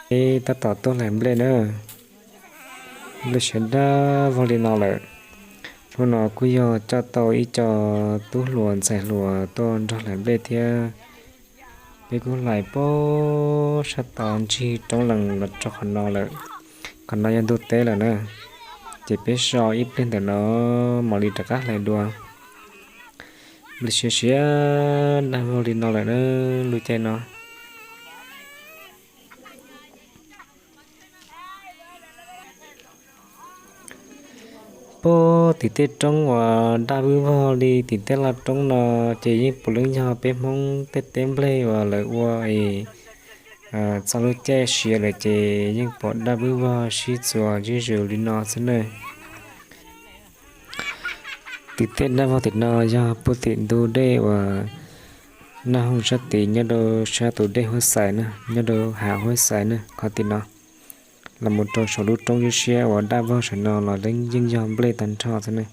Peb tab tom tuaj hlais nplej na. Nplej siav daj vog li no lawm. Hnub no kuj yog coj tau ib co tub hluas ntxhais hluas tuaj nrog hlais nplej thiab. Peb kuj hlais puag sab tod ntsig roob lees los rau qhov no lawm. Qhov no yog ntug teb lawm na. Ces peb so ib pliag ntawm no mam li rov qab hlais dua. Nplej siav siav daj vog li no lawm na, lub caij no. Puag tim tej roob uas daj vwb vog li tim tej laj roob no ces yeej puav leej yog peb Hmoob tej teb nplej uas lawv ua es txog lub caij siav lawm ces yeej pom daj vwb vog sib txuas sib zus li no xwb na. Tim tej daj vog tim no yog puag tim ntug dej uas Naj Hooj sab tid nyob rau sab tus dej Huab Xais na, nyob rau hav Huab Xais na, qhov tim no. Los mus rau saum lub roob siab siab uas daj vog saum no los yeej yog nplej tag nrho xwb na.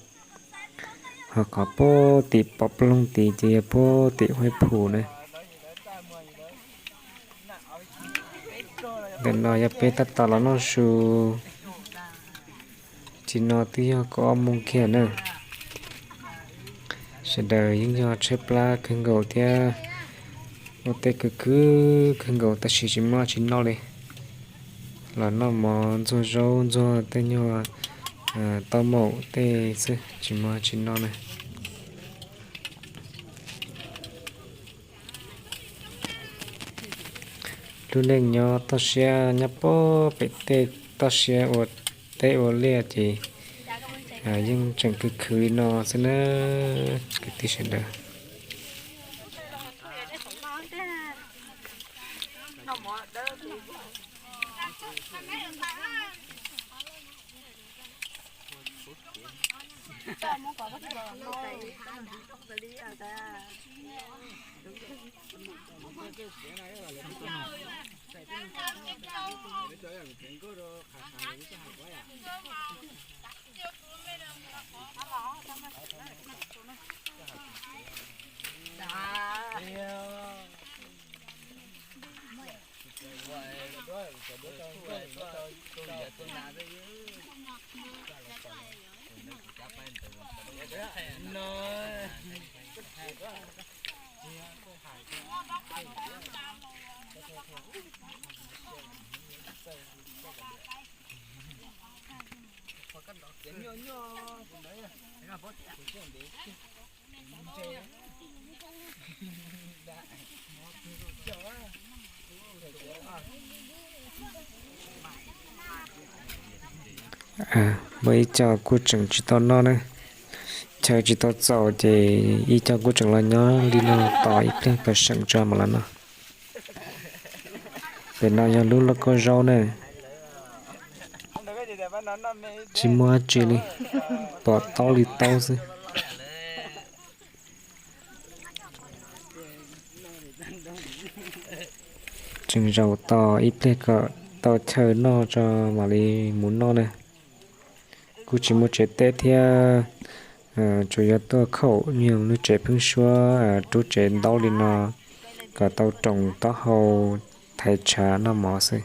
Ho qhov puag tim pov ploog tid ces yog puag tim Huab Phum na. Ntawm no yog peb tab tom los noj su. Tsis no twb yog kaum ob moos kiag na. Sawv daws yeej yog tshaib plab kawg nkaus thiab ua teb khwv khwv kawg nkaus tab sis tsis muaj tsis noj li. Los noj mov ntxuag zaub ntxuag tej nyuag taub maum tej xwb tsis muaj tsis noj na. Lub neej nyob toj siab nyob puag pem tej toj siab ua teb ua liaj ces yeej tseem khwv khwv li no xwb na kwv tij sawv daws. Muaj ib co kuj tseem tsis tau noj na. Chaw tsis tau txaus ces ib co kuj tseem los nyob li no tos ib pliag pawg seem tso mam los noj. Pem no yog lub lauj kaub zaub na. Tsis muaj dab tsi li, pom taub li taub xwb. Tseem zaum tos ib pliag kom tau chaw noj tso mam li mus noj na. Kuj tsis muaj tsev teb thiab, tsuas yog tuaj khaum nyuag lub tsev pheeb suab rub tsev ntaub li no kom tau roos taub hau thaiv tshav noj mov xwb.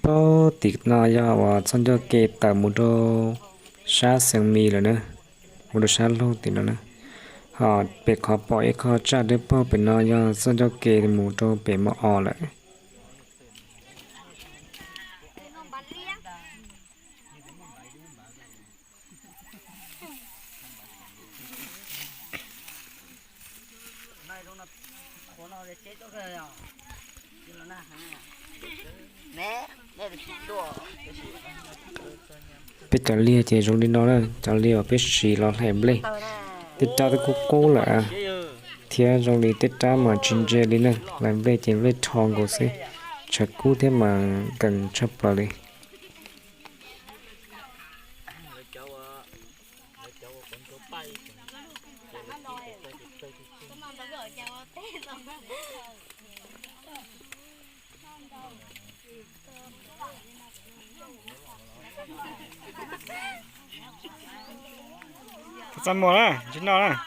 Puag tim no yog uas txoj ncauj ke tawm mus rau sab Xeev Mis lawm na, mus rau sab laug tim no na. Ho pem qhov pom ib qho tsaj dawb paug pem no yog txoj ncauj ke mus rau pem Mos Os lawm. Peb cov liaj ces zoo li no na, cov liaj uas peb siv los hlais nplej. Tej rab twb qub qub lawm thiab zoo li tej rab mas tsis ntse li na, hlais nplej ces nplej rho nkaus xwb. Tshav kub thiab mas nkees tshaj plaws li. Txaj muag na, tsis noj na.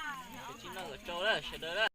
Sawv daws na,